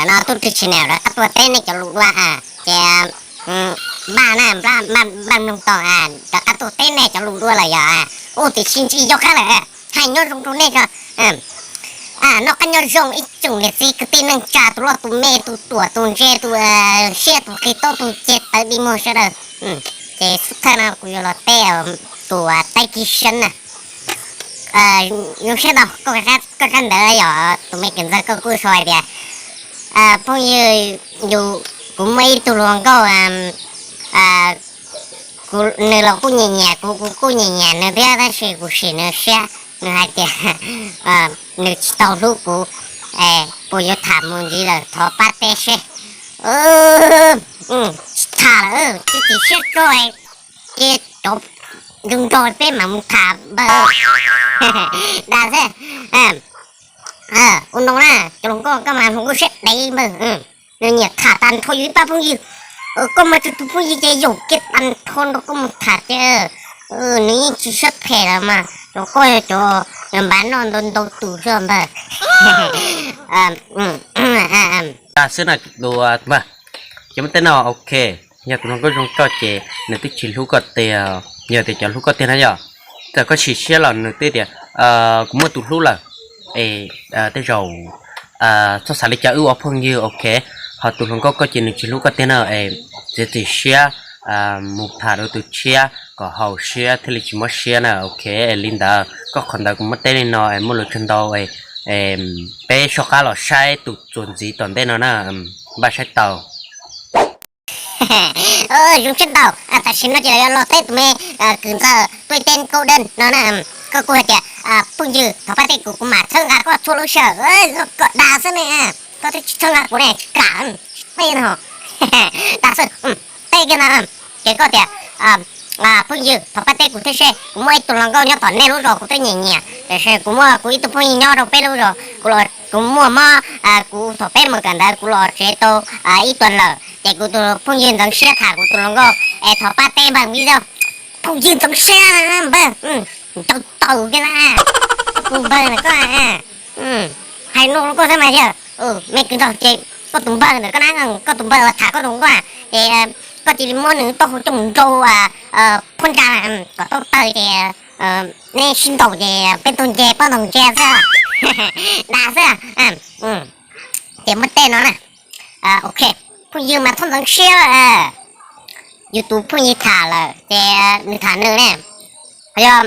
no tub ris tsis nam rov qab tuaj teb nej cov lus dua a, ces npaj na, npaj mloog tau a, rov qab tuaj teb nej cov lus dua lawm yog a. Ua tiam sis tsis yog qab lawm, hais nyob zoo rau nej tso. Noj qab nyob zoo ib tsoom niam txiv kwv tij neej tsa, tus loj tus me, tus tuam tus ntse, tus siab tus qis, tus ceg tawv dig muag sawv daws. Ces xub thawj no kuv yuav los teb tus Taib Kis Seeb na. Zoo siab ntau, koj sab ntawd yog tus me kws ntxawg, koj kuj sau hais tias phooj ywg, yus, kuv muaj ib tug hluas nkauj, nws los kuj nyiam nyiam kuv, kuv kuj nyiam nyiam nws thiab, tab sis kuv sim nws siab, nws hais tias nws tsis tau hlub kuv, puas yuav tham mus ntxiv lawm, thov pab teb seb. Tsis tham lawm, tsis txiav siab tso, ces cov nrog nrog peb mam mus tham npawg. Dag xwb. Ua no na, cov hluas nkauj, koj mas hluas nkauj siab dev npawg. Nws nyiam tham tag nrho yus ib pab phooj yw. Koj mas tsuas tus phooj yw ces yaum kiag tag nrho nrog koj mus tham ces nws yeej tsis siab phem los mas, cov koj cov npav noj ntau ntau tus xwb npawg. Tag xwb na, ces muab teb no ok. Yog tus hluas nkauj zoo koj ces nws twb tsis hlub koj tiag, yog tias cov hlub koj tiag na yog, txawm koj sim siab los nws twb tias kuv muaj tus hlub lawm, es tej zaum txhob xav li cas, wb ua phooj ywg ok. Ho tus hluas nkauj koj ces nws tsis hlub koj tiag na, es txiav txim siab mus tham rau tus tshiab kom haum siab thiaj li tsis mob siab na ok. Li ntawd koj qhov ntawd kuv muab teb li no es muaj lus tsawg ntau, peb soj qab los saib tus txuas ntxiv tom ntej no na, npaj saib tau. Zoo siab ntau, tam sim no ces los teb tus me kws ntxawg tuaj teb nkauj dej no na. Koj kuj hais tias phooj ywg thov pab teb kuv, kuv mam txhawb nqa koj txhua lub sij hawm. Koj dag xwb ne, koj twb tsis txhawb nqa kuv ne, tsis kam, tsis teb no. Dag xwb, teb kiag no. Ces koj tias phooj ywg thov pab teb kuv thiab seb, kuv muaj ib tug hluas nkauj nyob tom nej lub zos kuv twb nyiam nyiam, tiam sis kuv muaj kuv ib tug phooj ywg nyob rau peb lub zos, kuv muaj mob, kuv thaum peb mus kawm ntawv kuv los tsev tau ib tuas lawm, ces kuv tus phooj ywg ntxeev siab tham kuv tus hluas nkauj es thov pab teb npawg. Phooj ywg ntxeev siab npawg, ntaus taus kiag na, tus npawg na koj. Hais no rau koj xwb mas yog, me kws ntxawg ces koj tus npawg ntawm koj na, koj tus npawg uas tham koj tus nkauj, ces koj cia li muab nws taub hau coj mus nrau phab ntsa kom tau tawg ces neb sib ntaus ces peb tug nce pob ntoos ntsia xwb. Dag xwb. Ces muab teb no na. Ok, phooj ywg mas txhob ntxeev siab, yus tus phooj ywg tham lawm ces nws tham nws ne. Qhov yog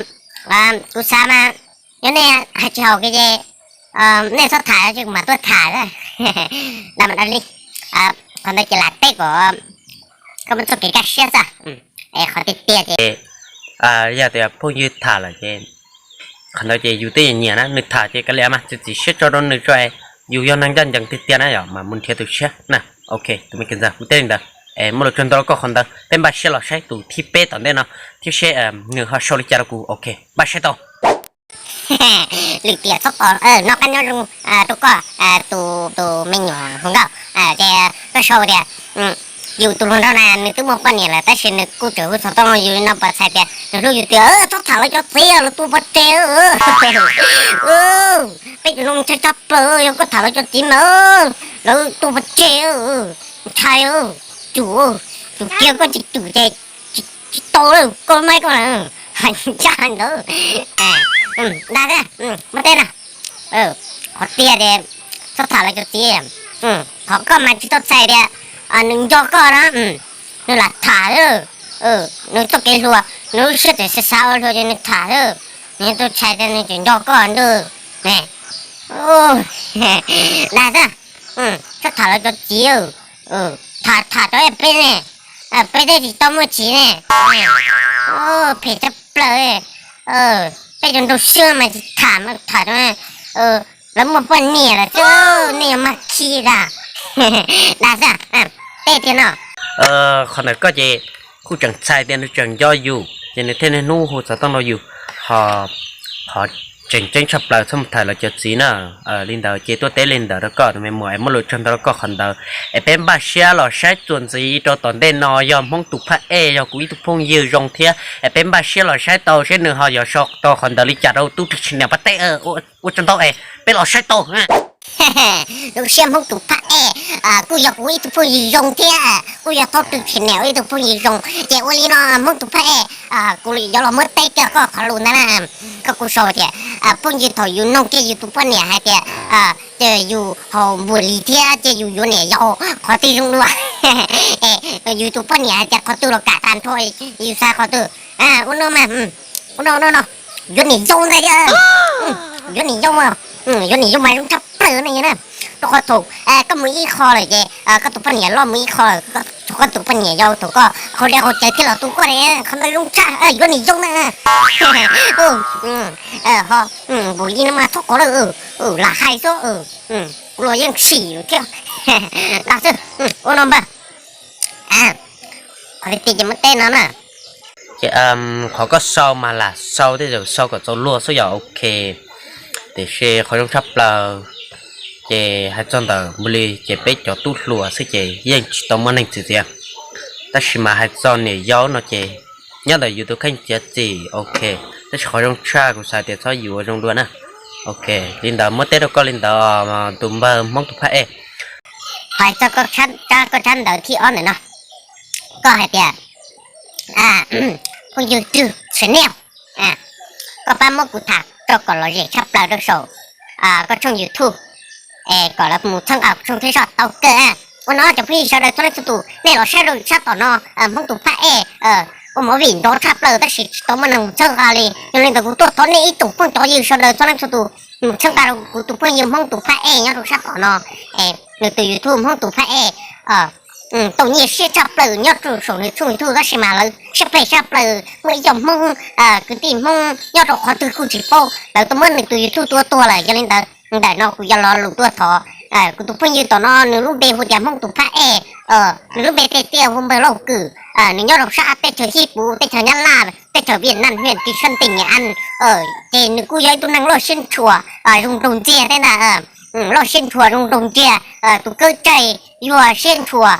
kuv xav mas yog nej hais tsis haum kiag ces nej txhob tham, ces kuv mam tuaj tham. Dag mas dag li, qhov ntawd ces lam teb kom koj muaj txoj kev kaj siab xwb. Es qhov tiag tiag ces yog tias phooj ywg tham lawm ces qhov ntawd ces yus twb nyiam nyiam na, nws tham ces kav liam mas txiav txim siab tso rau nws tso, yus yog neeg ncaj ncees tiag tiag na yog mas mus nrhiav tus tshiab na. Ok, tus me kws ntxawg, kuv teb li ntawd, es muaj lus tsawg ntau rau koj qhov ntawd, peb npaj siab los saib tus thib peb tom ntej no thiab seb nws ho sau li cas rau kuv. Ok, npaj siab tau. Lwm tiam txhob tos, noj qab nyob zoo rau koj tus, tus me nyuam hluas nkauj, ces koj sau tias yus tus hluas nraug na nws twb muaj poj niam lawm tab sis nws kuj tseem hu xov tooj rau yus li no pov txhais tias nws hlub yus tiag. Txhob tham lawv cov txiv, lawv tua pov tseg. Peb cov no ntshai tshaj plaws, yog koj tham lawv cov txiv mas lawv tua pov tseg. Ntshai, tsum, tsum kiag koj tsis tsum ces tsis tau lawm koj mas koj hais ncaj ntawd. Dag, muab teb na. Qhov tiag tias txhob tham lawv cov txiv, qhov koj mas tsis tau txhais tias nws nco koj na, nws lam tham xwb. Nws txoj kev hluas, nws lub siab txawm xav xav ua hluas ces nws tham xwb, nws tsis tau txhais tias nws tseem nco koj ntag. Dag xwb, txhob tham lawv cov txiv, tham tham cov peb ne, peb twb tsis tau muaj txiv ne. Phem tshaj plaws, peb cov nraug xwb mas tsis tham, tham lawv muaj poj niam lawm xwb, nej yuav mag khi tas. Dag xwb, tej tiag no. Qhov ntawm koj ces kuj tseem txhais tias nws tseem nco yus ces nws thiaj niaj hnub hu xov tooj rau yus, ho qhov tseem ceeb tshaj plaws txhob mus tham lawv cov txiv na. Li ntawd ces tuaj teb li ntawd rau koj tus me muam, es muaj lus tsawg ntau rau koj qhov ntawd. Es peb npaj siab los saib txuas ntxiv rau tom ntej no, yog Hmoob tus phaj ej, yog kuv ib tug phooj ywg zoo thiab, es peb npaj siab los saib tau seb nws ho yuav sau tau qhov ntawd li cas rau tub ris tsis niam pab teb. Ua tsaug ntau es peb los saib tau na. Zoo siab Hmoob tus phab ej, kuj yog kuv ib tug phooj ywg zoo thiab, kuj yog Thaub Rwg Channel ib tug phooj ywg zoo. Ces ua li no Hmoob tus phab ej, kuv yuav los muab teb kiag koj qhov lus ntawd na. Koj kuj sau tias, phooj ywg thaum yus noog kiag yus tus poj niam hais tias, ces yus haus npua lis thiab ces yus yuav niam yau qhov twg zoo dua? Yus tus poj niam hais tias qhov twg los kam tag nrho, yus xav qhov twg? Ua no mas, ua no no, yuav niam yau ntag. Yuav niam yau, yuav niam yau mas zoo tshaj plaws na yog na. Rau qhov thaum koj mus ib qho lawm ces koj tus poj niam loj mus ib qho lawm, koj tus poj niam yau thaum koj haus dej haus cawv thiaj los tu koj ne, qhov ntawd zoo tshaj, yuav niam yau na. Ho, npua lis no mas txhob kov lawm, lam hais xwb, kuv los yeej sim thiab. Ua no npawg, qhov tiag ces muab teb no na. Ces qhov koj sau mas lam sau tej zaum sau kom txaus luag xwb yog ok, tiam sis qhov zoo tshaj plaws ces hais txog ntawm npua lis ces peb cov tub hluas xwb ces yeej tsis tau muaj neeg txwv txiav. Tab sis mas hais txog niam yau no ces nyob ntawm yus tus kheej txiav txim ok. Tab sis qhov zoo tshaj kuv xav tias txhob yuav zoo dua na. Ok, li ntawd muab teb rau koj li ntawd, tus npawg Hmoob tus phab ej. Hais txog koj tsab ntawv thib ob ntawm no, koj hais tias, phooj ywg Rwg Channel, koj pab muab kuv tham rau kom lom zem tshaj plaws rau saum koj tshooj YouTube, es kom lawv mus txhawb nqa kuv tshooj thiab zoj tau kawg. Ua no cov phooj ywg sawv daws txhua leej txhua tus nej los saib rau sab tom no, Hmoob tus phab ej ua movie nrov tshaj plaws tab sis tsis tau muaj neeg mus txhawb nqa li. Yog li ntawd kuv tuaj thov nej ib tsoom phooj cov ywg sawv daws txhua leej txhua tus mus txhawb nqa rau kuv tus phooj ywg Hmoob tus phab ej nyob rau sab tom no, nws tus YouTube Hmoob tus phab ej tau nyiaj siab tshaj plaws nyob rau saum nws tshooj YouTube tab sis mas lawv siab phem tshaj plaws, muaj ib co Hmoob, kwv tij Hmoob nyob rau qhov twg kuj tsis paub, lawv tuaj muab nws tus YouTube tua tuag lawm. Yog li ntawd ntawm no kuv yuav lo lus tuaj thov kuv tus phooj ywg tom no, nws lub npe hu tias Hmoob tus phab ej, nws lub npe tiag tiag hu Npawg Lauj Kws, nws nyob rau sab teb chaws Hib Puv, teb chaws Nyab Laj, teb chaws Viaj Nam, hwj Tij Sab, tij Niam An. Ces nws kuj yog ib tug neeg loj siab ntshua, zoo nraug ntxiag thiab ntag. Loj siab ntshua zoo nraug ntxiag, tus kawb caij yuag siab ntshua,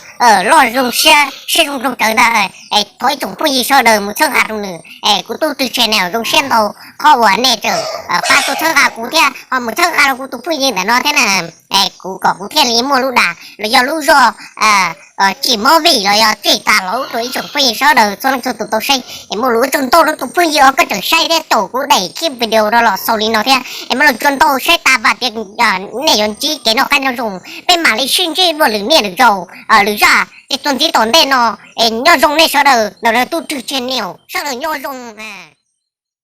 loj zoo siab, siab zoo nraug tsawv ntag. Thov ib tsoom phooj ywg sawv daws mus txhawb nqa rau nws. Kuv Tub Rwg Channel zoo siab ntau qhov uas nej tseem pab tuaj txhawb nqa kuv thiab ho mus txhawb nqa rau kuv tus phooj ywg ntawm no thiab na. Kuv kom kuv thiaj li muaj lub dag los yog lub zog tsim movie los yog tsim tas los rau ib tsoom phooj ywg sawv daws txhua leej txhua tus tau saib. Es muaj lus ua tsaug ntau rau tus phooj ywg uas koj tseem saib thiab caum kuv daim clip video rau los xaus li no thiab. Es muaj lus ua tsaug ntau, saib tas vam tias nej yuav ntsib kev noj qab nyob zoo, peb mam li sib ntsib dua lwm niaj lwm zaus lwm zaj. Ces txuas ntxiv tom ntej no, es nyob zoo nej sawv daws, ntawm no Tub Rwg Channel, sawv daws nyob zoo na.